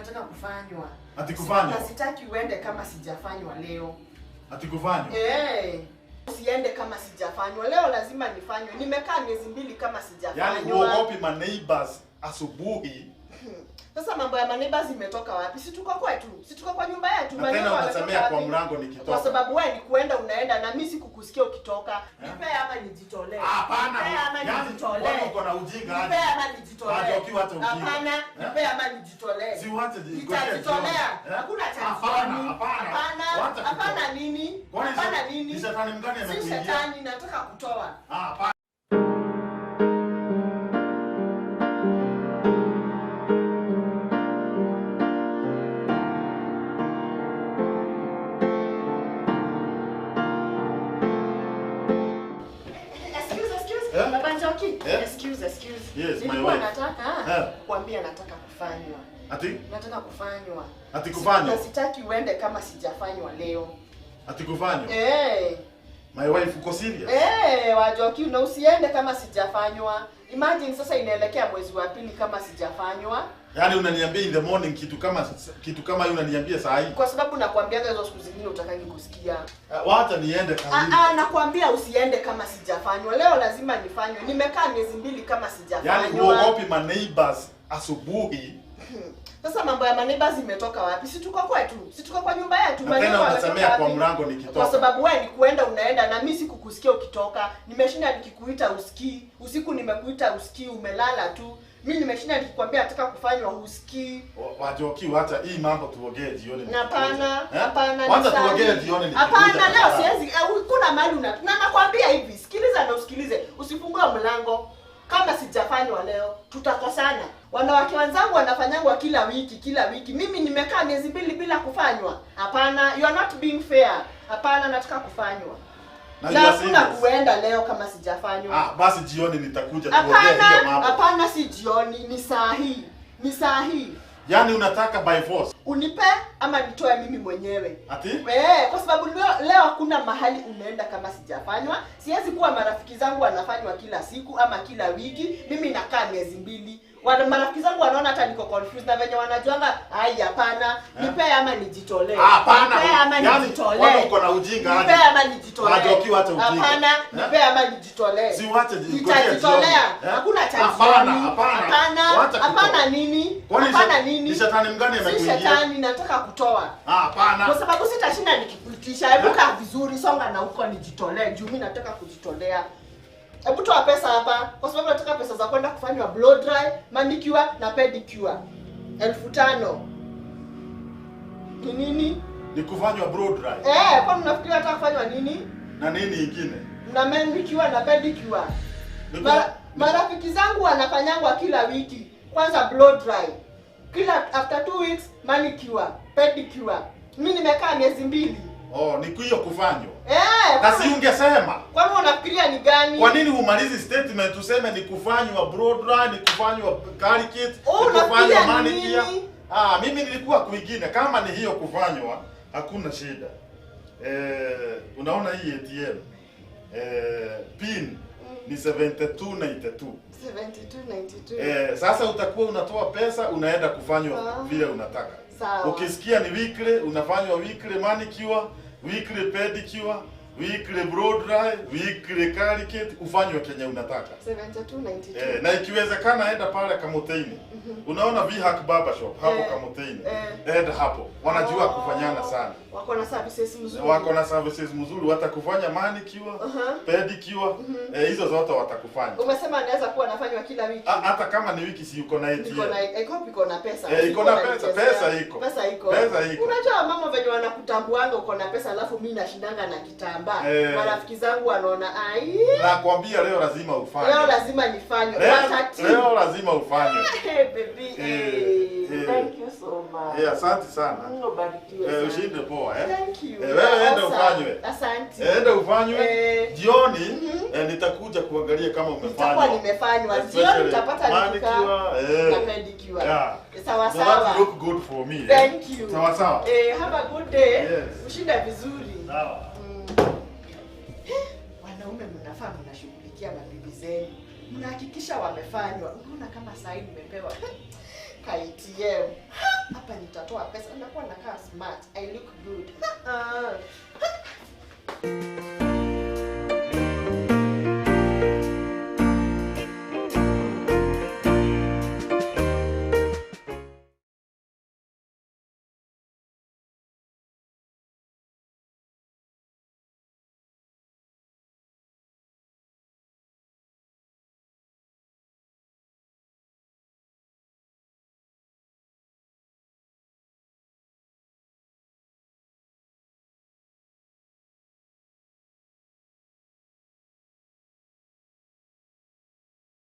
Nataka kufanywa. Ati kufanywa? Na sitaki uende kama sijafanywa leo. Ati kufanywa? Eh. Usiende kama sijafanywa. Leo lazima nifanywe. Nimekaa miezi 2 kama sijafanywa. Yaani huogopi ma neighbors asubuhi? Sasa mambo ya maneighbors imetoka wapi? Si tuko kwetu. Si tuko kwa nyumba yetu. Na tena unasemea kwa mlango nikitoka. Kwa sababu wewe ni kuenda unaenda na mimi sikukusikia ukitoka. Nipe ama nijitolee. Hapana. Nipe ama nijitolee. Wewe uko na ujinga aje? Nipe ama nijitolee. Hapana. Hapana, nipe ama nijitolee. Si uache nitajitolea. Hakuna cha. Hapana, hapana. Hapana. Hapana nini? Hapana nini? Ni shetani mgani amekuingia? Si shetani, nataka kutoa. Hapana. Excuse. Yes, my wife. Nataka kuambia nataka kufanywa. Ati? Nataka kufanywa. Ati kufanywa? Na sitaki uende kama sijafanywa leo. Ati kufanywa? Eh. My wife, uko serious? Eh, Wajoki, na usiende kama sijafanywa. Imagine sasa inaelekea mwezi wa 2 kama sijafanywa. Yaani unaniambia in the morning kitu kama hiyo unaniambia saa hii? Kwa sababu nakwambia hizo siku zingine utakangi kusikia. Wacha niende kazini. Nakwambia usiende kama sijafanywa. Leo lazima nifanywe. Nimekaa miezi 2 kama sijafanywa. Yaani huogopi ma neighbors asubuhi? Sasa mambo ya maneighbors imetoka wapi? Si tuko kwetu. Si tuko kwa nyumba yetu. Na tena unasemea kwa mlango nikitoka. Kwa sababu wewe ni kuenda unaenda na mimi sikukusikia ukitoka. Nimeshinda nikikuita usikii. Usiku nimekuita usikii, umelala tu. Mimi nimeshinda nikikwambia nataka kufanywa husikii. Wajoki, wacha hii mambo tuongee jioni. Hapana, hapana. Wacha tuongee jioni. Hapana, leo siwezi. Kuna mahali una. Na nakwambia hivi, sikiliza na usikilize. Usifungue mlango. Kama sijafanywa leo, tutakosana. Wanawake wenzangu wanafanyangwa kila wiki, kila wiki. Mimi nimekaa miezi 2 bila kufanywa. Hapana, you are not being fair. Hapana, nataka kufanywa. Na hakuna kuenda leo kama sijafanywa. Basi jioni nitakuja tuongee hiyo mambo. Hapana, si jioni, ni saa hii. Ni saa hii. Yaani unataka by force? Unipe ama nitoe mimi mwenyewe. Ati? Kwa sababu leo hakuna mahali unaenda kama sijafanywa. Siwezi kuwa marafiki zangu wanafanywa kila siku ama kila wiki. Mimi nakaa miezi 2. Wana marafiki zangu wanaona hata niko confused na venye wanajuanga, ai hapana, nipe ama nijitolee. Hapana. Nipe ama nijitolee. Wewe uko na ujinga aje? Nipe ama nijitolee. Wajoki, wacha ujinga. Hapana, nipe ama nijitolee. Si uache nitajitolea. Hakuna cha. Hapana, hapana. Hapana. Hapana nini? Hapana nini? Ni shetani mgani amekuingia? Si shetani, nataka kutoa. Hapana. Kwa sababu sitashinda nikikuitisha. Hebu kaa vizuri, songa na huko nijitolee. Juu mimi nataka kujitolea. Hebu toa pesa hapa kwa sababu nataka pesa za kwenda kufanywa blow dry, manicure na pedicure. 5,000. Ni nini? Ni kufanywa blow dry. Kwani unafikiria nataka kufanywa nini? Na nini ingine? Na manicure na pedicure. Marafiki zangu wanafanyangwa kila wiki. Kwanza blow dry. Kila after 2 weeks manicure, pedicure. Mimi nimekaa miezi 2. Oh, ni hiyo kufanywa. Na si ungesema. Kwani unafikiria ni gani? Kwa nini umalizi statement useme ni kufanywa blow dry, ni kufanywa curly kit, ni kufanywa manicure? Mimi nilikuwa kwingine. Kama ni hiyo kufanywa, hakuna shida. Unaona hii ATM. Pin ni 7292. 7292. Sasa utakuwa unatoa pesa unaenda kufanywa vile unataka. Sawa. Ukisikia ni weekly, unafanywa weekly manicure, weekly pedicure, weekly blow dry, weekly curly kit, ufanywe kenye unataka. 7292. Na ikiwezekana enda pale Kamuteini. Unaona V-Hack Barber Shop hapo Kamuteini. Enda hapo. Wanajua kufanyana sana. Wako na services mzuri. Wako na services mzuri, watakufanya manicure, pedicure, hizo zote watakufanya. Umesema anaweza kuwa anafanywa kila wiki. Hata kama ni wiki si uko na ATM. Iko na iko na pesa. Iko na pesa, pesa iko. Pesa iko. Pesa iko. Unajua mama venye wanakutambuanga uko na pesa alafu mimi nashindanga na kitambaa. Marafiki zangu wanaona ai. Nakwambia leo lazima ufanye. Leo lazima nifanye. Leo lazima ufanye. Hey baby. Thank you so much. Asante sana. Mungu barikiwe. Ushinde poa Thank you. Wewe enda ufanywe. Asante. Enda ufanywe. Jioni nitakuja kuangalia kama umefanywa. Nitakuwa nimefanywa. Jioni nitapata manicure na pedicure. Sawa sawa. That look good for me. Thank you. Sawa sawa. Have a good day. Yes. Ushinde vizuri. Sawa. Wanaume mnafaa mnashughulikia mabibi zenu. Mnahakikisha wamefanywa. Unaona kama saa hii nimepewa ka ATM. Hapa nitatoa pesa. Nakuwa nakaa smart. I look good.